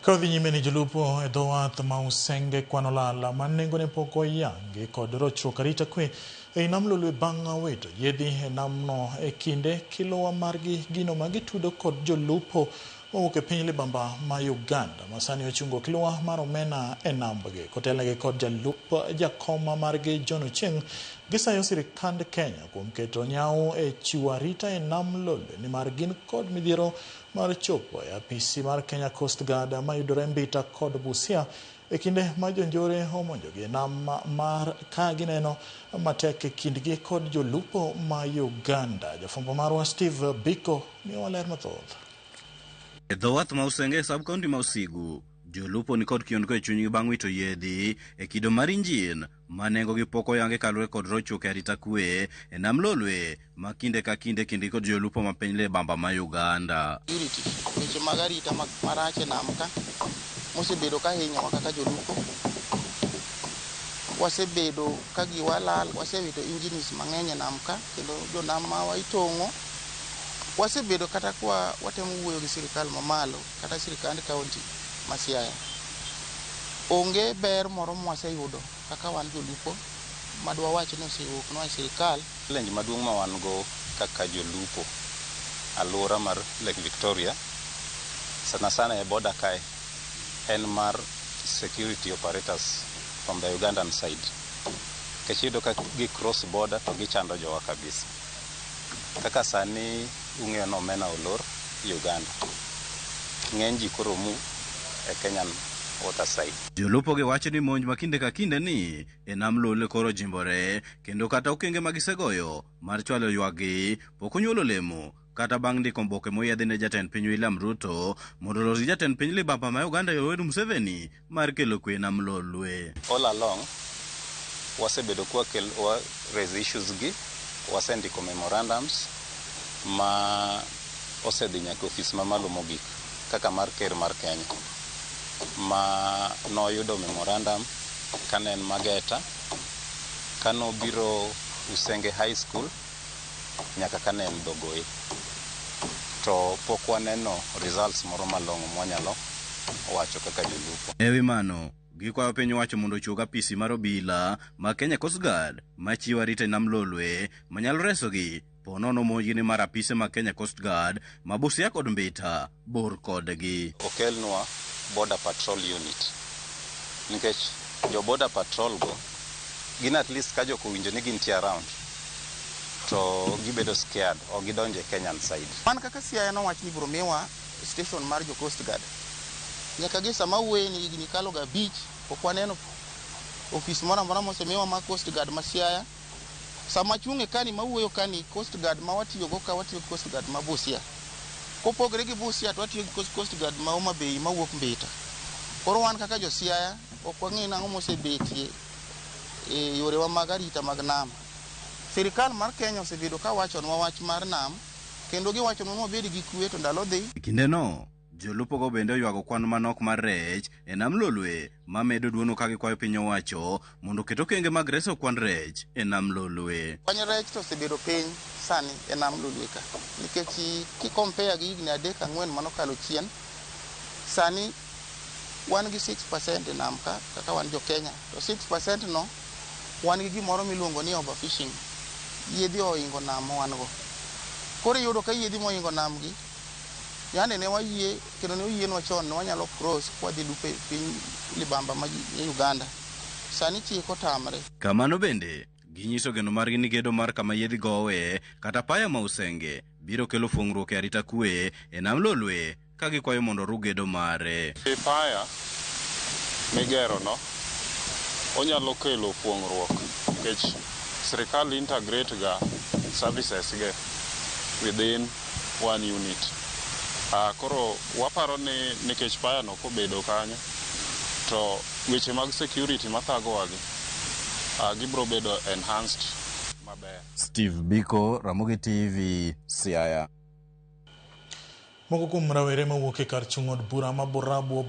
Ka odhi nyime ni jolupo e dho wath ma Usenge kwano lal ma nengone pok oyangi kod rochruok arita kwe ei nam Lolwe bang' wito yiedhi e namno e kinde kilowa margi gino ma gitudo kod jolupo mowuok e piny libamba ma Uganda ma sani ochungo kiluwa mar omena e nambgi kotelnegi kod jalup jakom margi John Ochieng gisayo sirikand Kenya kuom keto nyawo e chiwo arita e nam Lolwe nimar gin kod midhiero mar chopo e apisi mar Kenya Coast Guard mayudore Mbita kod Busia e kinde ma jonjore omonjogi e nam mar ka gineno matek e kindgi kod jolupo ma Uganda. Jafwambo marwa Steve Biko miyowa ler mathoth. E dho wath ma Usenge e sub-county ma Usigu, jolupo ni kod kiondko e chunygi bang' wito yiedhi e kido mar injin ma nengogi pok oyangi kaluwore kod rochruok e arita kwe e nam Lolwe ma kinde ka kinde kindgi kod jolupo ma piny libamba ma Uganda. Security, weche mag arita marach e nam ka mosebedo ka hinyowa kaka jolupo. Wasebedo ka giwa lal, wasewito engines mang'eny e nam ka kendo jonam mawa itong'o. Wasebedo kata kwa watemo wuoyo gi sirikal mamalo kata sirikand kaunti ma Siaya. Onge ber moro mwaseyudo kaka wan jolupo madwawach ni osewuoknwa e sirikal. Challenge maduong' ma wan go kaka jolupo alwora mar Lake Victoria sana sana e border kae en mar security operators from the Ugandan side. Nikech iyudo ka gi cross border to gichando jowa kabisa. Kaka sani ung'eyo ni omena olor Uganda. Ng'eny ji koro move e Kenyan water side. Jolupo gi wacho ni monj ma kinde ka kinde ni e nam Lolwe koro jimbore kendo kata okenge ma gisegoyo mar chwalo ywakgi pok onyuolo olemo kata bang' ndiko oboke moyiedhi ne jatend piny William Ruto mondo olos gi jatend piny libamba ma Uganda Yoweri Museveni mar kelo kwe e nam Lolwe. All along wasebedo kwa kel, wa raise issues gi wasendiko memorandums ma osedhi nyaka ofis mamalo mogik kaka mar ker mar Kenya ma noyudo memorandum kane en Mageta kanobiro Usenge High School nyaka kane en Dhogoe to pok waneno results moro malong'o mwanyalo wacho kaka jolupo. E wi mano, gikwayo piny owacho mondo ochuog apisi mar obila ma Kenya Coast Guard machiwo arita e nam Lolwe manyalo resogi po nono monjgi ni mar apise mag Kenya Coast Guard ma Busia kod Mbita bor kodgi. Okelnwa border patrol unit nikech jo border patrol go gin at least ka jok owinjo ni gintie around to gibedo scared ok gidonjo e Kenyan side. Wan kaka Siaya nowach ni ibiro miwa station mar jo Coast Guard. Nyaka gi sama wuoye ni higni kalo ga abich pok waneno ofis moro amora mosemiwa mar Coast Guard ma Siaya. Sama achung' kani mawuoyo kani Coast Guard ma watiyogo ka watiyo gi Coast Guard ma Busia. Kopogre gi Busia to watiyo gi Coast Guard ma Homa Bay mawuok Mbita. Koro wan kaka jo Siaya ok wang'e nang'o mosebetie e yorewa mag arita mag nam. Sirikal mar Kenya osebedo ka wachonwa wach mar nam kendo giwachonwa ni wabed gi kwe to ndalo dhi. E kindeno, jolupogo bende oywago kwan manok mar rech e nam Lolwe mamedo duono ka gikwayo piny owacho mondo oket okenge mag reso kwan rech e nam Lolwe. Kwan rech to osebedo piny sani e nam Lolwe ka nikech ki compare gi higni adek ang'wen manokalo chien, sani wan gi 6% e nam ka kaka wan jo Kenya to 6% no wan gi gimoro miluongo ni overfishing. Yiedhi ohingo nam ma wan go. Koro iyudo ka yiedhi mohingo nam gi yande ne wayie kendo ne oyienwa chon ne wanyalo cross kwadhi lupo e piny libamba ma Uganda. Sani chik otamre. Kamano bende, ginyiso geno margi ni gedo mar kama yiedhi gowe kata paya ma Usenge biro kelo fuong'ruok e arita kwe e nam Lolwe ka gikwayo mondo oru gedo mare. Paya migero no onyalo kelo fuong'ruok nikech sirikal integrate ga services ge within one unit. Koro waparo ni nikech paya no kobedo kanyo to weche mag security mathagowa gi gibiro bedo enhanced maber. Steve Biko, Ramogi TV, Siaya. Moko kuom rawere mawuok e kar chung' od bura ma Borabu